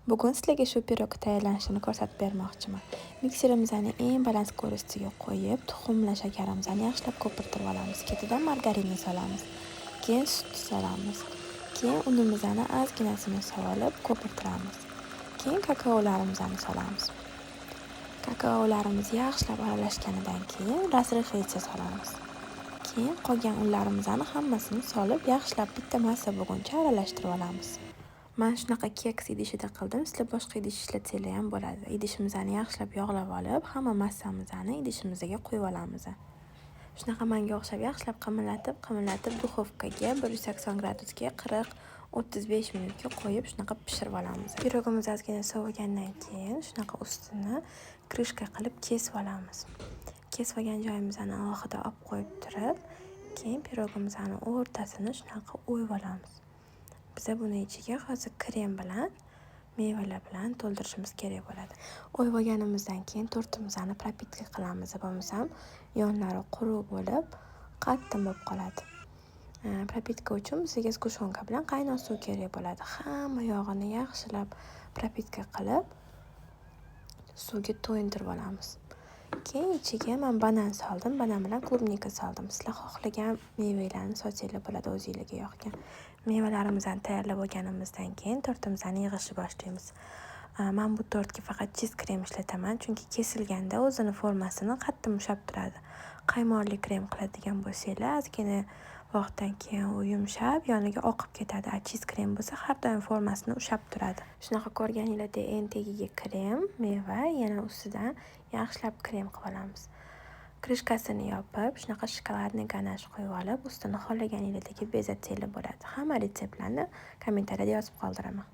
Bugun sizlarga shu pirog tayyorlanishini ko'rsatib bermoqchiman. Mikserimizni eng baland скорость iga qo'yib, tuxum bilan shakarimizni yaxshilab ko'pirtirib olamiz. Ketidan margarinni solamiz. Keyin sutni solamiz. Keyin unimizni ozginasini solib ko'pirtiramiz. Keyin kakaolarimizni solamiz. Kakaolarimiz yaxshilab aralashganidan keyin разрыхлитель solamiz. Keyin qolgan unlarimizni hammasini solib, yaxshilab bitta massa bo'lguncha aralashtirib olamiz. Man shunaqa keks idishida qildim. Sizlar boshqa idish ishlatsanglar ham bo'ladi. Idishimizni yaxshilab yog'lab olib, hamma massamizni idishimizga quyib olamiz. Shunaqa manga o'xshab yaxshilab qimirlatib, qimirlatib духовка ga 180 gradusga 40-35 minutga qo'yib, shunaqa pishirib olamiz. Pirogimiz ozgina sovigandan keyin shunaqa ustini крышка qilib kesib olamiz. Kesib olgan joyimizni alohida olib qo'yib turib, keyin pirogimizni o'rtasini shunaqa o'yib olamiz. Biza buni ichiga hozir krem bilan, mevalar bilan to'ldirishimiz kerak bo'ladi. O'yib olganimizdan keyin tortimizni пропитка qilamiz. Bo'lmasam yonlari quruq bo'lib, qattiq bo'lib qoladi. Пропитка uchun bizga сгущёнка bilan qaynoq suv kerak bo'ladi. Hamma yog'ini yaxshilab пропитка qilib, suvga to'yintirib olamiz. Keyin ichiga man banan soldim, banan bilan клубника soldim. Sizlar xohlagan mevalarni solsanglar bo'ladi o'zinglarga yoqgan. Mevalarimizni tayyorlab olganimizdan keyin tortimizni yig'ishni boshlaymiz. Man bu tortga faqat cheese krem ishlataman, chunki kesilganda o'zini formasini qattiq ushlab turadi. Qaymoqli krem qiladigan bo'lsanglar, ozgina vaqtdan keyin u yumshab, yoniga oqib ketadi. А cheese krem bo'lsa har doim formasini ushlab turadi. Shunaqa ko'rganinglardek eng tagiga krem, meva, yana ustidan yaxshilab krem qilib olamiz. Крышка sini yopib, shunaqa шоколадный ganash quyib olib, ustini xohlaganinglardek bezatsanglar bo'ladi. Hamma retseptlarni kommentariyada yozib qoldiraman.